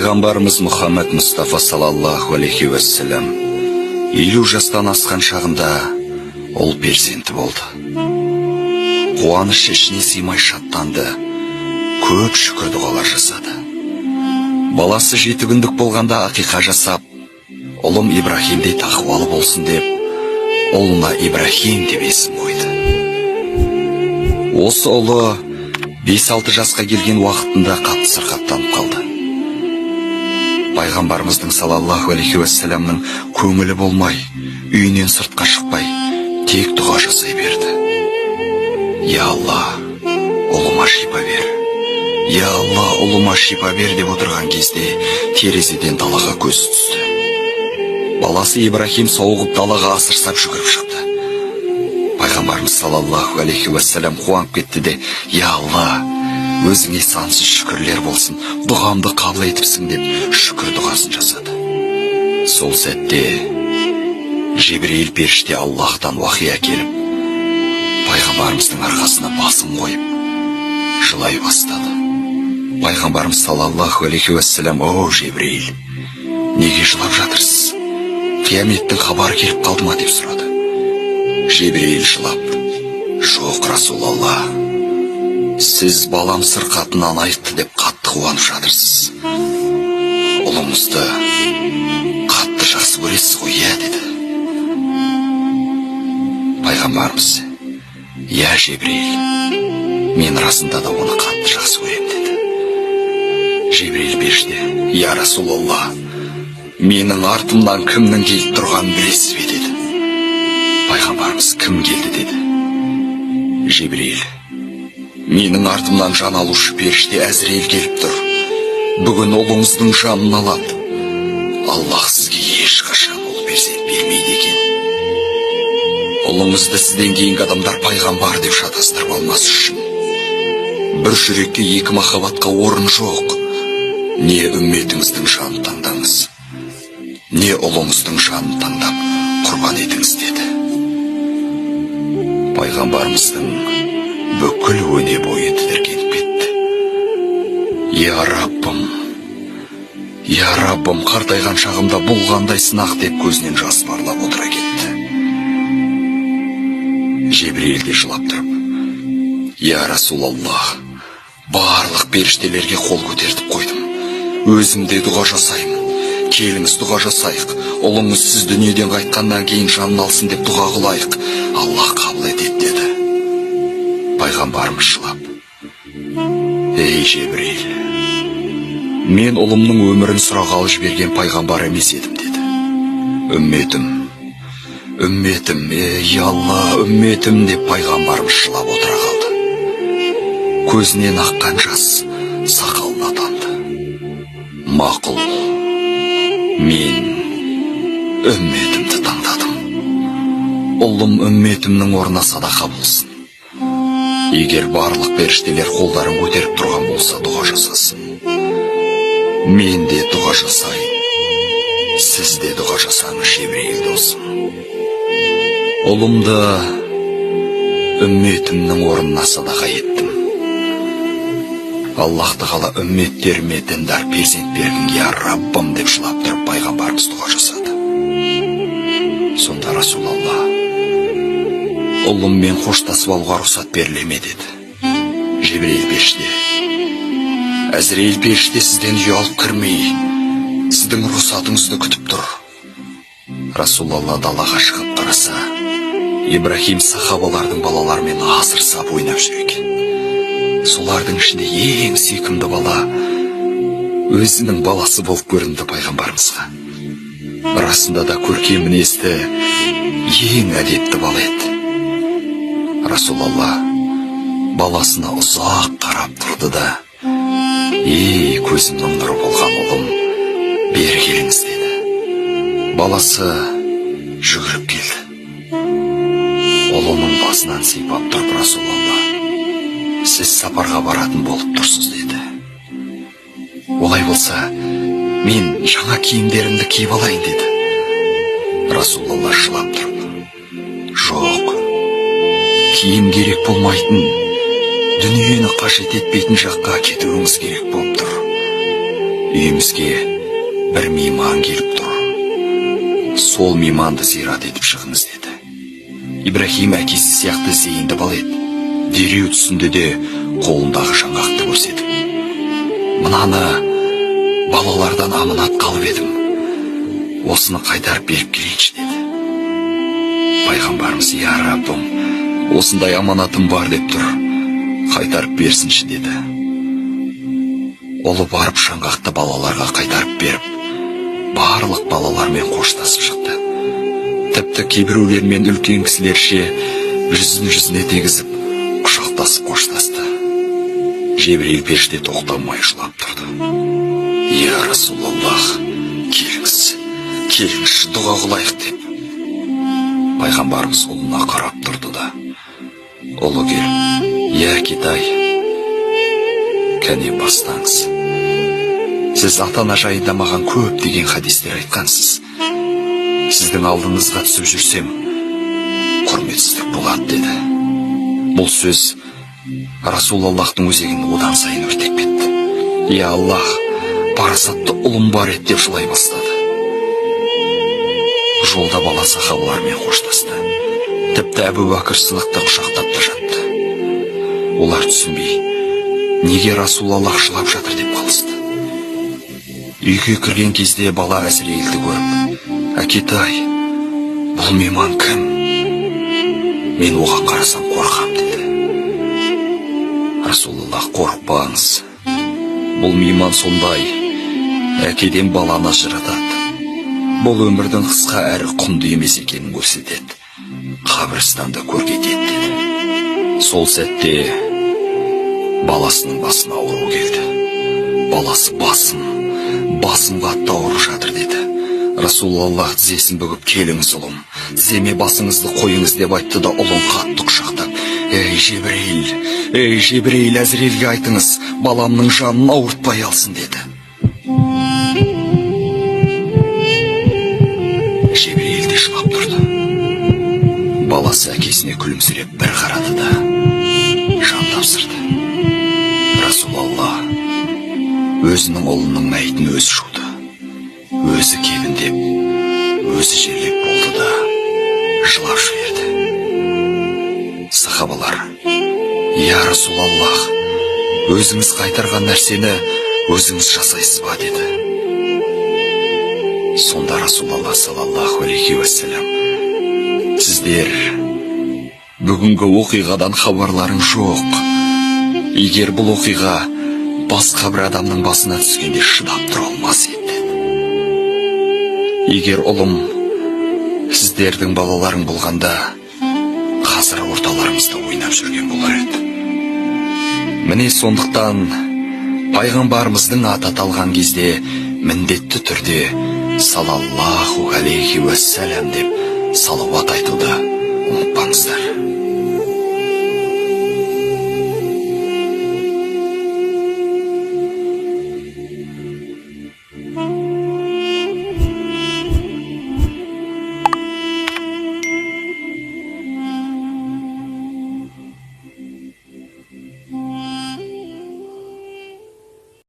Пайғамбарымыз Мұхаммед Мұстафа салаллаху алейхи уассалам 50 жастан асқан шағында ұл перзенті болды. Қуаныш ішіне сыймай шаттанды, көп шүкір дұғалар жасады. Баласы 7 күндік болғанда ақиқа жасап, ұлым Ибрахимдей тақуалы болсын деп, ұлына Ибрахим деп есім қойды. Осы ұлы 5-6 жасқа келген уақытында қатты сырқаттанып қалды. Пайғамбарымыздың салаллаху алейхи уассаламның көңілі болмай, үйінен сыртқа шықпай, тек дұға жасай берді. Я Алла, ұлыма шипа бер. Я Алла, ұлыма шипа бер деп отырған кезде терезеден далаға көз түсті. Баласы Ибрахим сауығып далаға асырсап жүгіріп шықты. Пайғамбарымыз салаллаху алейхи уассалам қуанып кетті де, Я Алла, өзіңе сансыз шүкірлер болсын, дұғамды қабыл етіпсің деп шүкір дұғасын жасады. Сол сәтте Жебірейіл періште Аллахтан уахи әкеліп, пайғамбарымыздың арқасына басын қойып, жылай бастады. Пайғамбарымыз салаллаху алейхи уассалам, о Жебірейіл, неге жылап жатырсыз? Қияметтің хабары келіп қалды ма деп сұрады. Жебірейіл жылап, жоқ, Расулалла, сіз балам сырқатынан айықты деп қатты қуанып жатырсыз. Ұлыңызды қатты жақсы көресіз ғой, иә, деді. Пайғамбарымыз, иә, Жебірейіл, мен расында да оны қатты жақсы көрем, деді. Жебірейіл періште, я Расулалла, менің артымнан кімнің келіп тұрғанын білесіз бе, деді. Пайғамбарымыз, кім келді, деді. Жебірейіл, менің артымнан жан алушы періште Әзірейіл келіп тұр. Бүгін ұлыңыздың жанын алады. Аллах сізге ешқашан ұл перзент бермейді екен. Ұлыңызды сізден кейінгі адамдар пайғамбар деп шатастырып алмас үшін. Бір жүректе екі махаббатқа орын жоқ. Не үмметіңіздің жанын таңдаңыз, не ұлыңыздың жанын таңдап құрбан етіңіз, деді. Пайғамбарымыздың бүкіл өне бойы тітіркеніп кетті. Я Раббым, я Раббым, қартайған шағымда бұл қандай сынақ деп көзінен жас парлап отыра кетті. Жебірейіл де жылап тұрып, я Расулаллах, барлық періштелерге қол көтертіп қойдым. Өзім де дұға жасаймын. Келіңіз, дұға жасайық. Ұлыңыз сіз дүниеден қайтқаннан кейін жанын алсын деп дұға қылайық. Аллах қабыл етеді, деді. Пайғамбарымыз жылап, ей Жебірейіл, мен ұлымның өмірін сұрағалы жіберген пайғамбар емес едім, деді. Үмметім, үмметім, ей Алла, үмметім деп пайғамбарымыз жылап отыра қалды. Көзінен аққан жас сақалына тамды. Мақұл, мен үмметімді таңдадым. Ұлым үмметімнің орнына садақа болсын. Егер барлық періштелер қолдарын көтеріп тұрған болса, дұға жасасын. Мен де дұға жасайын. Сіз де дұға жасаңыз, Жебірейіл досым. Ұлымды үмметімнің орнына садақа еттім. Аллах тағала үмметтеріме діндар перзент бергін, я Раббым деп жылап тұрып пайғамбарымыз дұға жасады. Сонда Расулалла, ұлыммен қоштасып алуға рұқсат беріле ме, деді. Жебірейіл періште, Әзірейіл періште сізден ұялып кірмей, сіздің рұқсатыңызды күтіп тұр. Расулалла далаға шығып қараса, Ибрахим сахабалардың балаларымен асыр сап ойнап жүр екен. Солардың ішінде ең сүйкімді бала өзінің баласы болып көрінді пайғамбарымызға. Расында да көркем мінезді, ең әдепті бала еді. Расулалла баласына ұзақ қарап тұрды да, ей, көзімнің нұры болған ұлым, бері келіңіз, деді. Баласы жүгіріп келді. Ұлының басынан сипап тұрып, Расулалла, сіз сапарға баратын болып тұрсыз, деді. Олай болса, мен жаңа киімдерімді киіп алайын, деді. Расулалла жылап тұрып, жоқ, киім керек болмайтын, дүниені қажет етпейтін жаққа кетуіңіз керек болып тұр. Үйімізге бір мейман келіп тұр. Сол мейманды зират етіп шығыңыз деді. Ибрахим әкесі сияқты зейінді бала еді. Дереу түсінді де қолындағы жаңғақты көрсетіп, мынаны балалардан аманат қалып едім, осыны қайтарып беріп келейінші деді. Пайғамбарымыз, я Раббым, осындай аманатым бар деп тұр, қайтарып берсінші деді. Ұлы барып жаңғақты балаларға қайтарып беріп, барлық балалармен қоштасып шықты. Тіпті кейбіреулермен үлкен кісілерше жүзін жүзіне тигізіп, құшақтасып қоштасты. Жебірейіл періште тоқтамай жылап тұрды. Я Расулаллах, келіңіз, келіңізші, дұға қылайық деп. Пайғамбарымыз ұлына қарап тұрды да, ұлы келіп, я әкетай, кәне бастаңыз. Сіз ата-ана жайында маған көптеген хадистер айтқансыз. Сіздің алдыңызға түсіп жүрсем, құрметсіздік болады деді. Бұл сөз Расулаллахтың өзегін одан сайын өртеп кетті. Я Аллах, парасатты ұлым бар еді деп жылай бастады. Жолда бала сахабалармен қоштасты. Тіпті Әбу Бәкір Сыдықты құшақтап та жатты. Олар түсінбей, неге Расулаллах жылап жатыр деп қалысты. Үйге кірген кезде бала Әзірейілді көріп, әкетай, бұл мейман кім? Мен оған қарасам қорқам деді. Расулаллах, қорықпаңыз. Бұл мейман сондай, әкеден баланы ажыратады. Бұл өмірдің қысқа әрі құнды емес екенін көрсетеді. Қабірстанда көркейтеді деді. Сол сәтте баласының басына ауру келді. Баласы басым, басым қатты ауырып жатыр деді. Расулаллах тізесін бүгіп, келіңіз ұлым, тіземе басыңызды қойыңыз деп айтты да ұлын қатты құшақтап, ей Жебірейіл, ей Жебірейіл, Әзірелге айтыңыз, баламның жанын ауыртпай алсын деді. Жебірейіл де жылап тұрды. Баласы әкесіне күлімсіреп бір қарады да жан тапсырды. Расулаллах өзінің ұлының мәйітін өзі жуды, өзі кебіндеп, өзі жерлеп болды да жылап жіберді. Сахабалар, я Расулаллах, өзіңіз қайтарған нәрсені өзіңіз жасайсыз ба деді. Сонда Расулаллах саллаллаху алейхи уассалам, сіздер бүгінгі оқиғадан хабарларың жоқ. Егер бұл оқиға басқа бір адамның басына түскенде шыдап тұра алмас еді деді. Егер ұлым сіздердің балаларың болғанда, қазір орталарыңызда ойнап жүрген болар еді. Міне сондықтан пайғамбарымыздың аты аталған кезде міндетті түрде салаллаху алейхи уассалам деп салауат айтуды ұмытпаңыздар.